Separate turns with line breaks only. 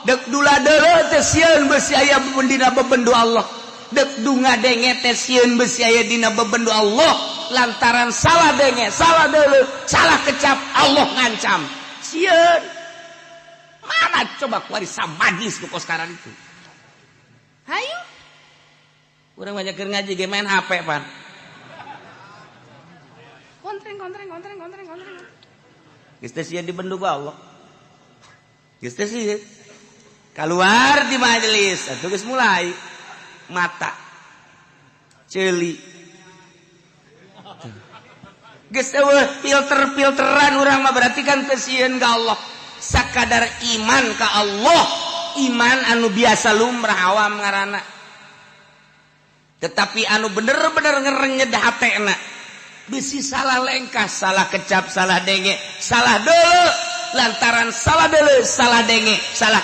Dek dula deuleu teh sieun besi aya dina bebendu Allah. Dek dunga denge teh sieun besi aya dina bebendu Allah, lantaran salah denge, salah deuleu, salah kecap, Allah ngancam. Sieun. Mana coba kuari samajlis nu kos sekarang itu? Hayu. Urang banyak keur ngaji ge main HP pan. Kontreng, kontreng, kontreng, kontreng, kontreng. Geus teh sieun dibendu ku Allah. Geus teh sieun. Keluar di majelis, atuh geus mulai mata ceuli. Geus eueuh filter-filteran urang mah, berarti kan teu sieun ka Allah. Sakadar iman ka Allah, iman anu biasa lumrah awam ngaranna. Tetapi anu bener-bener ngerenyed hatena bisi salah lengkah, salah kecap, salah denge, salah deuleu, lantaran salah deuleu, salah denge, salah